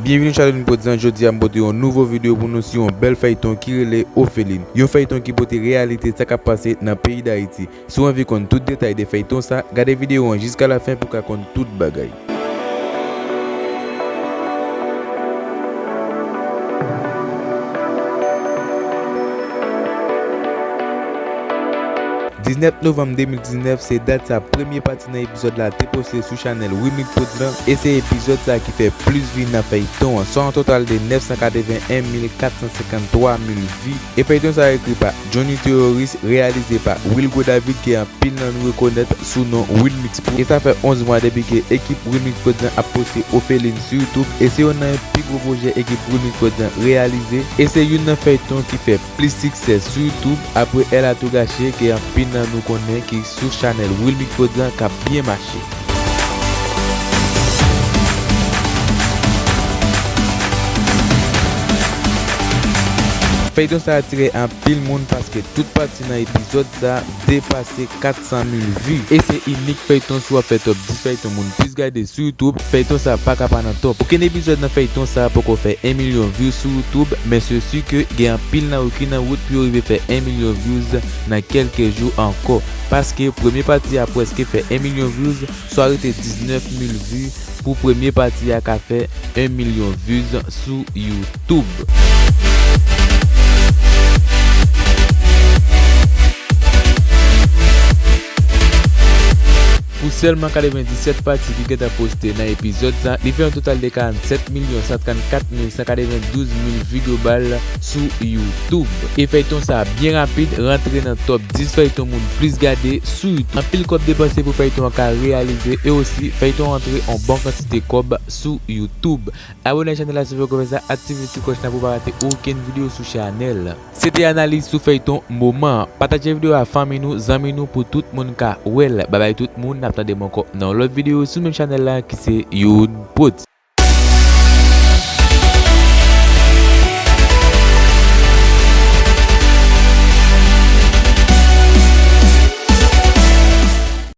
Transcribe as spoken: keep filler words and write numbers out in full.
Byenvini channel Wilmix Prod'Lan, jodi a m pote yon nouvo videyo pou nou sou yon bèl fèyton ki rele Ofelin. Yon fèyton ki pote reyalite sa k ap pase nan peyi Dayiti. Si w anvi konn tout detay de fèyton sa, gade videyo an jiska lafen pou w ka konn tout bagay. Diznèf novanm de mil diznèf se dat sa premye pati nan epizòd la te poste sou chanèl Wilmix Prod'Lan, e se epizòd sa ki fè plis vi nan fèyton an, swa yon total de nèf san katreven en mil kat san senkanntwa mil vi. E fèyton sa ekri pa Johnny Terrorist, reyalize pa Wilgo David, ke anpil nan nou rekonèt sou non Wilmix Pro. E sa fè onz mwa depi ke ekip Wilmix Prod'Lan ap poste Ofelin sou YouTube, e se youn nan pi gwo pwojè ekip Wilmix Prod'Lan reyalize, e se youn nan fèyton ki fè plis siksè sou YouTube apre Elle a tout gâché, ke anpil nan nou konnen ki sou chanèl Wilmix Prod'Lan k ap byen mache. Fèyton sa atire anpil moun paske tout pati nan epizòd sa depase kat san mil vi. E se inik fèyton si w ap fè top dis fèyton moun plis gade sou YouTube, fèyton sa pa ka pa nan top. Okenn epizòd nan fèyton sa poko fè en milyon views sou YouTube, men se si ke gen anpil nan yo ki nan wout pou yo rive fè en milyon views nan kèlke jou ankò. Paske premye pati a prèske fè en milyon views, swa rete diznèf mil vi pou premye pati a ka fè en milyon views sou YouTube. Pou sèlman katrevenndisèt pati ki gentan poste nan epizòd sa, li fè yon total de karannsèt milyon san trannkat mil san katrevendouz mil vi global sou YouTube. E fèyton sa byen rapid rantre nan top dis fèyton moun plis gade sou YouTube. Anpil kòb depanse pou fèyton an ka reyalize, e osi fèyton an antre yon bon kantite kòb sou YouTube. Abòne ak chanèl la si w poko fè sa, aktive ti klòch la pou w pa rate okenn videyo sou chanèl. Se te analiz sou fèyton moman an. Pataje videyo a fanmi nou, zanmi nou, pou tout moun ka wè l. Babay tout moun, n ap tande m ankò nan yon lòt videyo sou menm chanèl la ki se Youn Prodz.